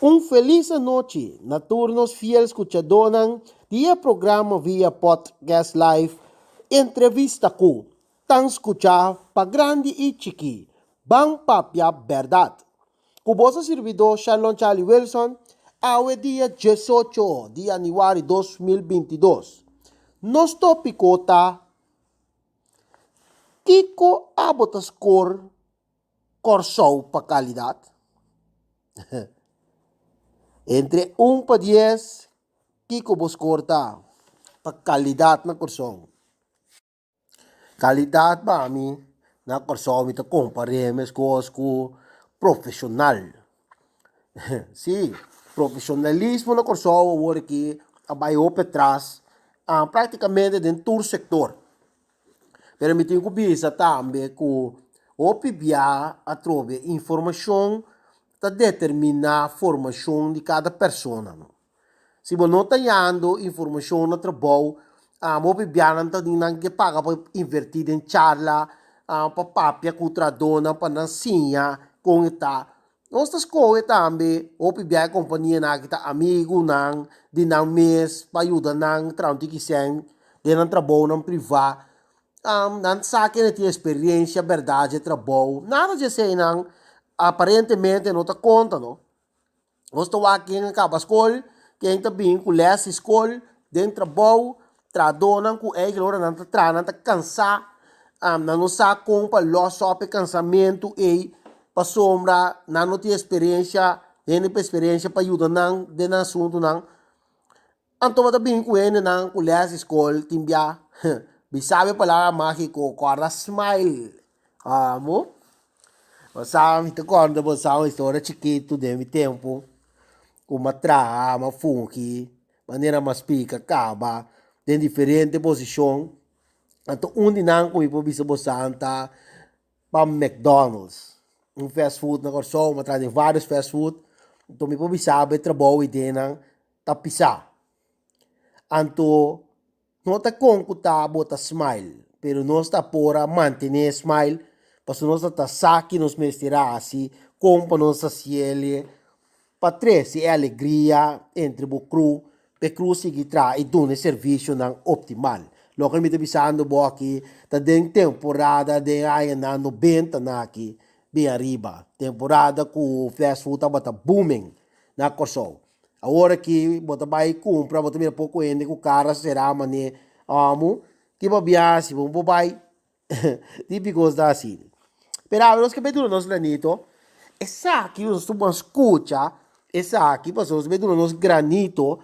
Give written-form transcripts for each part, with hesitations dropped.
Un felis anochi na tur nos fiel skuchadónan di e programa via Podcast Live Entrevista ku tan skuchá pa grandi i chikí, Ban Papia Bèrdat. Ku boso sirbidó Sharlon Charlie Wilson, awe dia diesocho di yanüari 2022. Nos tópiko ta Kiko abo ta skor Kòrsou pa kalidat? Entre un pa dies, kiko bo skor ta pa kalidat na Kòrsou? Kalidat pa mi na Kòrsou mi ta kompar'é meskos ku profeshonal. Sí, profeshonalismo na Kòrsou awor aki a bai hopi atras, praktikamente den tur sektor. Pero mi tin ku bisa tambe ku hopi bia atrobe informashon ta determiná formashon di kada persona. Si bo no ta yando informashon na trabou, hopi bianan ta di nan ke paga pa invertí den charla, pa papia ku trahadónan pa nan siña kon e ta. Nos ta skohe tambe hopi bia e kompanianan aki ta amigunan di nan mes pa yuda nan traha un tiki sèn den nan trabounan privá. Nan sa kende tin eksperensia bèrdat dje trabou. Nada dje eseinan aparentemente no ta konta no. Nos ta wak ken a kaba skol, ken ta bin ku lès di skol, den trabou, trahadónan ku eikel ora nan ta traha nan ta kansá, nan no sa kon pa lòs òp e kansamentu ei pasobra nan no tin eksperensia, hende ku eksperensia pa yuda nan den nan asuntunan. Anto bo ta bin ku hendenan ku lès di skol tin bia bisa e palabra mágiko kòrda smile. Amo. Bo sa mi ta kòrda bo sa un historia chikitu den mi tempu ku mi a traha, mi a fungi manera mi a splika kaba den diferente posishon. Anto un di nan ku mi por bisa bo sa ta pa McDonald's, un fast food na Kòrsou. Mi a traha den vários fast food. Anto mi por bisa bo e trabou ei den nan. Ta pisá. Anto no ta kon ku ta bo ta smile, pero nos ta por a mantené e smile pasobra nos ta ta sa ki nos mester a hasi, kon pa nos hasiel pa trese e alegria entre bo kru, pa e kru sigui traha i duna e servisionan optimal. Loke mi ta bisando bo aki ta den temporada den añanan nobentanan aki bin ariba, temporada ku fast food tabata booming na Kòrsou. Awor aki bo ta bai kumpra, bo ta mira poko hende ku kara será manera amo ki bo biaha si bo por bai típiko ta asina. Pero awe nos ke bai duna nos granito, esaki nos ta bon skucha esaki pasobra nos ta bai duna nos granito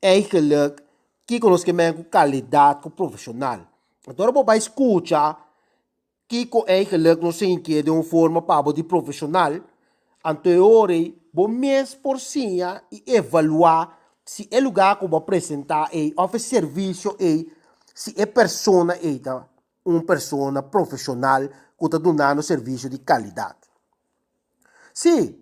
eigenlijk kiko nos ke men ku kalidat ku profeshonal. Anto ora bo bai skucha Kiko eigenlijk nos sintié den un forma pa bo di profeshonal? Anto e ora ei bo mes por siña i evaluá si e lugá ku bo a presentá ei òf e servisio ei, si e persona ei ta un persona profeshonal ku ta dunando servisio di kalidat. Sí,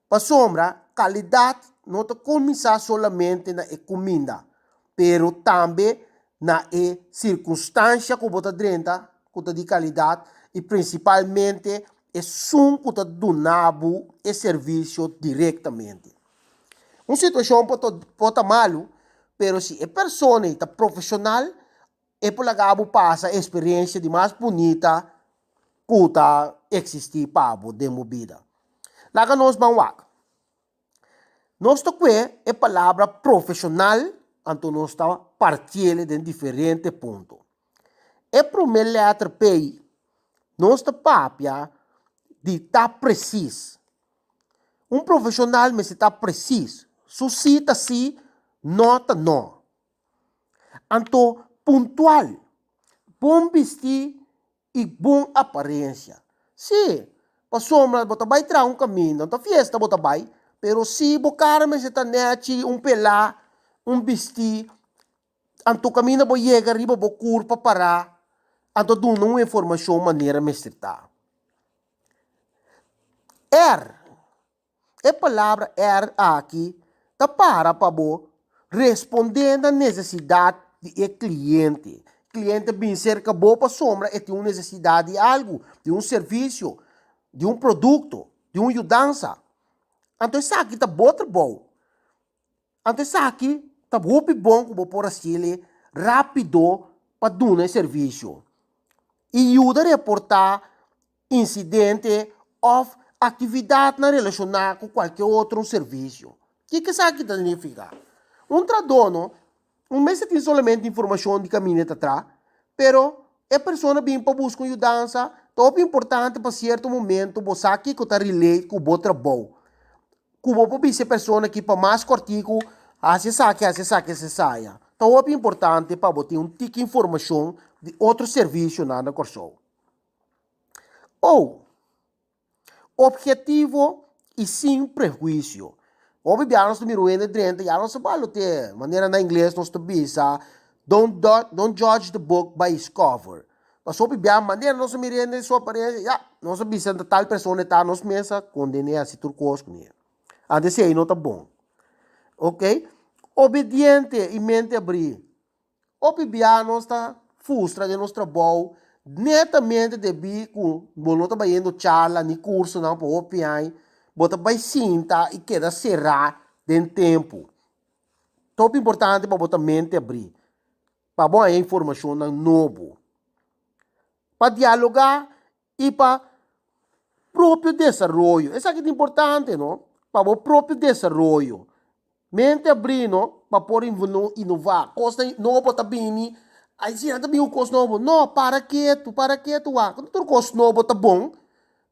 pasobra kalidat no ta kuminsá solamente na e kuminda, pero tambe na e sirkunstansha ku bo ta drenta ku ta di kalidat i prinsipalmente esun ku ta duna bo e servisio direktamente. Un situashon por ta por ta malu, pero si e persona ei ta profeshonal, e por laga bo pasa e eksperensia di mas bunita ku ta eksistí pa bo den bo bida. Laga nos ban wak. Nos ta kue e palabra profeshonal, anto nos ta partiel den diferente punto. E promé lèter P, nos ta papia di ta presis. Un profeshonal mester ta presis. Su sí ta sí, nò ta nò. Anto puntual, bon bistí i bon aparensia. Sí, pasobra bo ta bai traha un kaminda, no ta fiesta bo ta bai, pero si bo kara mester ta nèchi, un pelá, un bistí, anto kaminda bo yega riba bo kurpa pará, anto duna un informashon manera mester ta. R. E palabra R aki ta para pa bo respondé na nesesidat di e kliente. Kliente bin serka bo pasobra e tin un nesesidat di algu, di un servisio, di un produkto, di un yudansa. Anto esaki ta bo trabou. Anto esaki ta hopi bon ku bo por hasiel rápido pa duna e servisio i yuda reportá insidente òf aktividatnan relashoná ku kualke otro servisio. Kiko esaki ta signifiká? Un trahadó no mester tin solamente informashon di kaminda e ta traha, pero e persona bin pa buska un yudansa, ta hopi importante pa sierto momento bo sa kiko ta relate ku bo trabou. Ku bo por bisa e persona aki pa mas kòrtiku hasi esaki, hasi esaki, hasi esaya. Ta hopi importante pa bo tin un tiki informashon di otro servisionan na Kòrsou. O, Ophetivo i sin prehuisio. Hopi bia nos ta mira un hende drenta, ya nos ta balote. Manera na ingles nos ta bisa, Don't don't judge the book by its cover. Pasobra hopi bia manera nos ta mira hende su aparensia, ya, nos a bisa ta tal persona e ta, nos mes a konden'é hasi tur kos kuné. Anto esei no ta bon. Ok, obediente i mente abrí. Hopi bia nos ta frustra den nos trabou netamente debí ku bo no ta bayendo charla ni kursonan pa hopi aña, bo ta bai sinta i keda será den tempu. Ta hopi importante pa bo ta mente abrí, pa bo haña informashonnan nobo, pa dialogá i pa propio desaroyo. Esaki ta importante no, pa bo propio desaroyo. Mente abrí no, pa por inová. Kosnan nobo ta bini, ai si nan ta bini ku kos nobo. No, para ketu, para ketu wak. No tur kos nobo ta bon,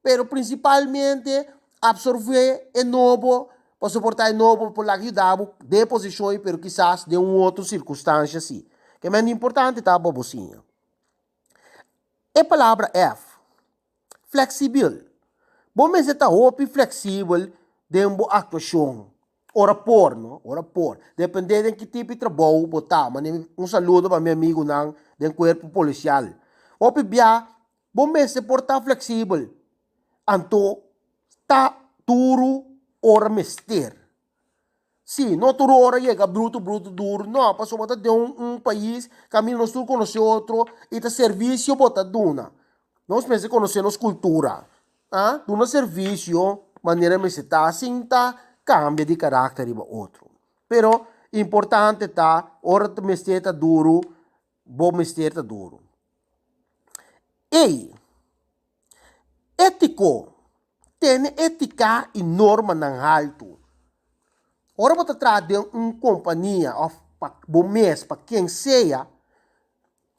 pero prinsipalmente apsorbé e nobo pa soportá e nobo por laga yuda bo den e posishon ei, pero kisas den un otro sirkunstansia si. Ke mende importante ta pa bo siña. E palabra F, fleksibel. Bo mester ta hopi fleksibel den bo aktuashon. Ora por, no? Ora por. Depende den ki tipo di trabou bo ta. Mane un saludo pa mi amigunan den kuerpo polisial. Hopi bia bo mester por ta fleksibel. Anto ta duru ora mester. Sí, no tur ora yega brutu brutu duru, no, pasobra bo ta den un un pais kaminda nos tur konosé otro i ta servisio bo ta duna. Nos mester konosé nos kultura, ah, duna servisio manera mester ta sin ta kambia di karakter riba otro. Pero importante ta ora ta mester ta duru, bo mester ta duru. Ey, étiko. Tene étika i normanan haltu. Ora bo ta traha den un kompania òf pa bo mes, pa ken sea,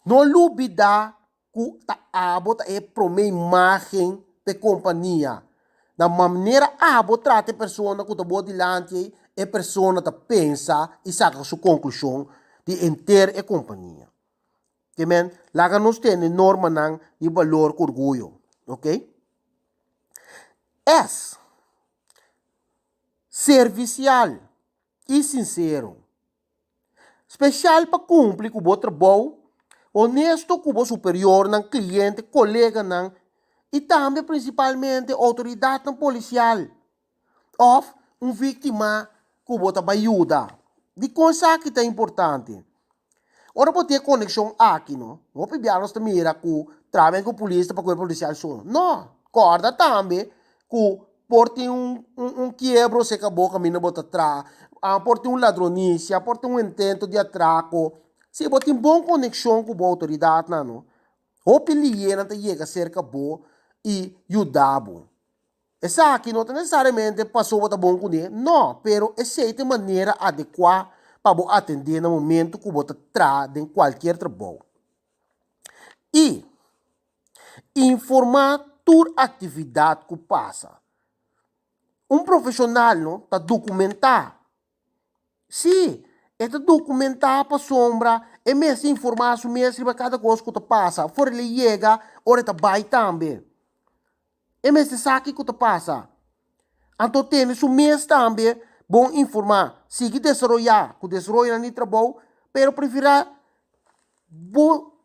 no lubidá ku ta abo ta e promé imágen pa e kompania. Na manera abo trata e persona ku ta bo dilanti ei, e persona ta pensa i saka su konklushon di henter e kompania. Ke men, laga nos tene normanan di balor ku orguyo, oke? S, Servisial i sinsero. Spesial pa kumpli ku bo trabou, honesto ku bo superiornan, kliente, koleganan i tambe prinsipalmente outoridatnan polisial òf un víktima ku bo ta bai yuda. Dikon esaki ta importante? Ora bo tin e konekshon aki no, hopi bia nos ta mira ku traha ku polis ta pa kuerpo polisial so. No, kòrda tambe ku por tin un un kiebro serka bo kaminda bo ta traha, por tin un ladronisia, por tin un intento di atrako. Si bo tin bon konekshon ku bo outoridatnan no, hopi liyenan ta yega serka bo i yuda bo. Esaki no ta nesesariamente pasobra bo ta bon kuné, no, pero esei ta e manera adekuá pa bo atendé na momentu ku bo ta traha den kualkier trabou. I informá tur aktividat ku pasa. Un profeshonal no ta dokumentá. Sí, e ta dokumentá pasobra e mester informá su mes riba kada kos ku ta pasa, for el e yega ora e ta bai tambe. E mester sa kiko ta pasa. Anto tene su mes tambe bon informá. Sigui desaroyá ku desaroyonan di trabou, pero preferá bo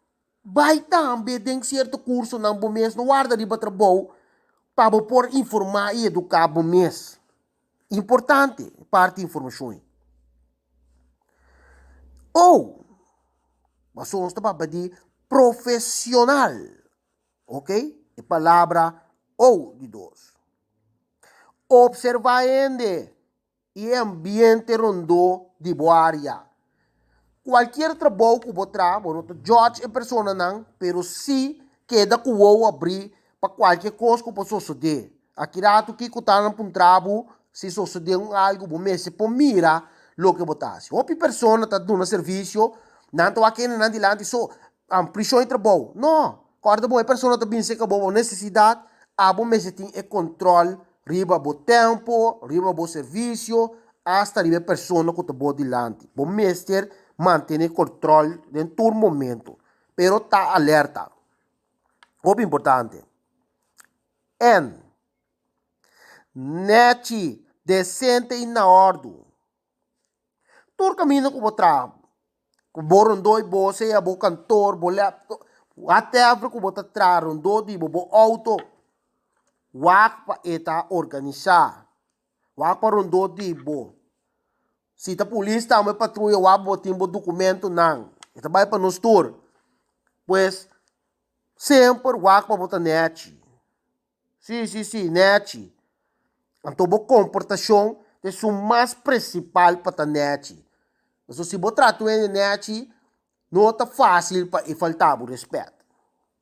bai tambe den sierto kursonan bo mes. No warda riba trabou pa bo por informá i eduká bo mes. Importante e parti informashon ei. O, pasobra nos ta papia di profesional. Ok, e palabra ou di dos. Observá hende i e ambiente rondó di bo área. Kualkier trabou ku bo traha, bo no ta judge e personanan, pero sí keda ku wowo abrí pa kualkier kos ku por sosodé. Aki ratu kiko ta nan puntra bo si sosodé un algu, bo mester por mira loke bo ta hasi. Hopi persona ta duna servisio, nan ta wak hende nan dilanti so, prishon e trabou. No! Kòrda bon e persona ta bin serka bo bo nesesidat, abo mester tin e kòntròl riba bo tempu, riba bo servisio, asta riba e persona ku ta bo dilanti. Bo mester mantené kòntròl den tur momento, pero ta alerta. Hopi importante. En. Nèchi, desente i na òrdu. Tur kaminda ku bo traha, ku bo rondó i bo, sea bo kantor, bo laptop, whatever ku bo ta traha rondó di bo, bo outo, wak pa e ta organisá, wak pa rondó di bo. Si ta polis tambe patruya wak bo tin bo dokumentonan, e ta bai pa nos tur. Pues, semper wak pa bo ta nèchi. Sí, sí, sí, nèchi. Anto bo komportashon ta esun mas prinsipal pa ta nèchi. Pasobra si bo trata un hende nèchi, no ta fásil pa e falta bo rèspèt.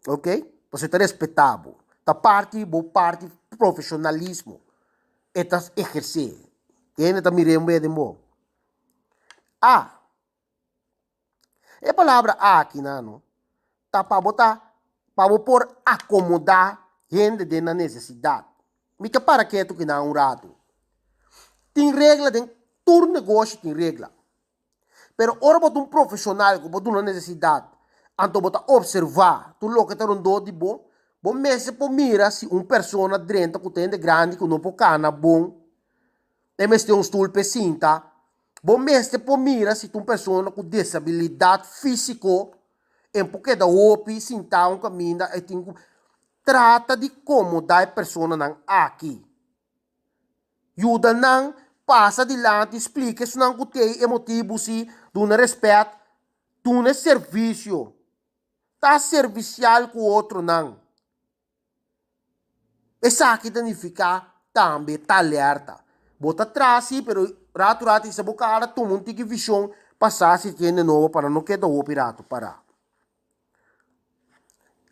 Ok? Pasobra e ta respetá bo. Ta parti bo parti profeshonalismo e ta ehersé. E hende ta mir'é un bes den bo. A. E palabra aki nano ta pa bo ta pa bo por akomodá hende den nan nesesidat. Mi ta para ketu kinan un ratu. Tin regla den tur negoshi tin regla. Pero ora bo ta un profeshonal ku bo duna nesesidat anto bo ta opservá tur loke ta rondó di bo, bo mester por mira si un persona drenta ku ta hende grandi ku no por kana bon, e mester un stul p'e sinta. Bo mester por mira si ta un persona ku desabilidat físiko en por keda hopi sintá un kaminda e tin ku trata di komodá e personanan aki. Yuda nan pasa dilanti, splika esnan ku tei e motibu si, duna rèspèt, duna e servisio, ta servisial ku otronan. Esaki ta nifiká tambe ta alerta. Bo ta tras sí, pero ratu ratu hisa bo kara tuma un tiki vishon pa sa si tin hende nobo pa nan no keda hopi ratu pará.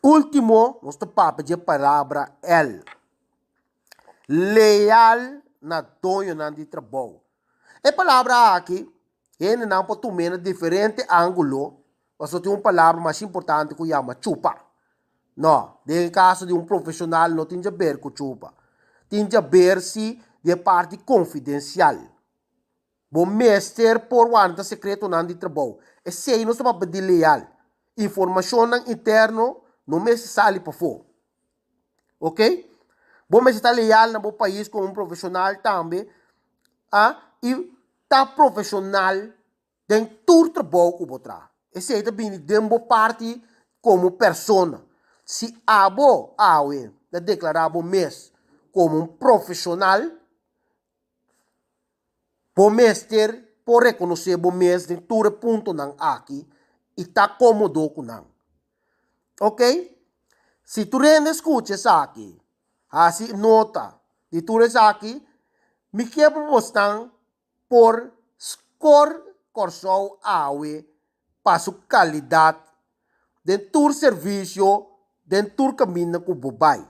Último, nos ta papia dje palabra el. Leal na doñonan di trabou. E palabra aki hendenan por tum'é na diferente ángulo, pasobra tin un palabra mas importante ku yama chupa. No, den e kaso di un profeshonal no tin djaber ku chupa. Tin djaber si di e parti konfidensial. Bo mester por wanta sekretonan di trabou. Esei nos ta papia di leal. Informashonnan interno no mester sali pafó. Ok? Bo mester ta leal na bo pais komo un profeshonal tambe, a i ta profeshonal den tur trabou ku bo traha. Esei ta bini den bo parti komo persona. Si abo awe ta deklará bo mes komo un profeshonal, bo mester por rekonosé bo mes den tur e puntonan aki i ta kómodo ku nan. Ok? Si tur hende skucha esaki, hasi nota di tur esaki, mi ke pa bosnan por skor Kòrsou awe pa su kalidat den tur servisio, den tur kaminda ku bo bai.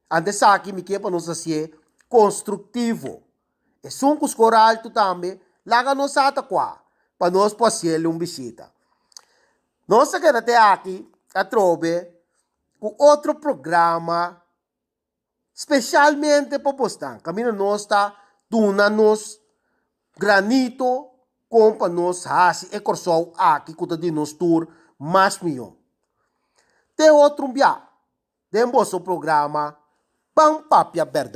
Ante esaki mi ke pa nos hasié konstruktivo. Esun ku skor altu tambe, laga nos sa ta kua pa nos por hasiel un bishita. Nos ta keda te aki atrobe ku otro programa. Specialmente pa bosnan, caminda nos ta duna nos granito con pa nos haci e Corsou aki cu ta di nos tur mas miho. Te otro un bia den boso programa Ban Papia Berdad.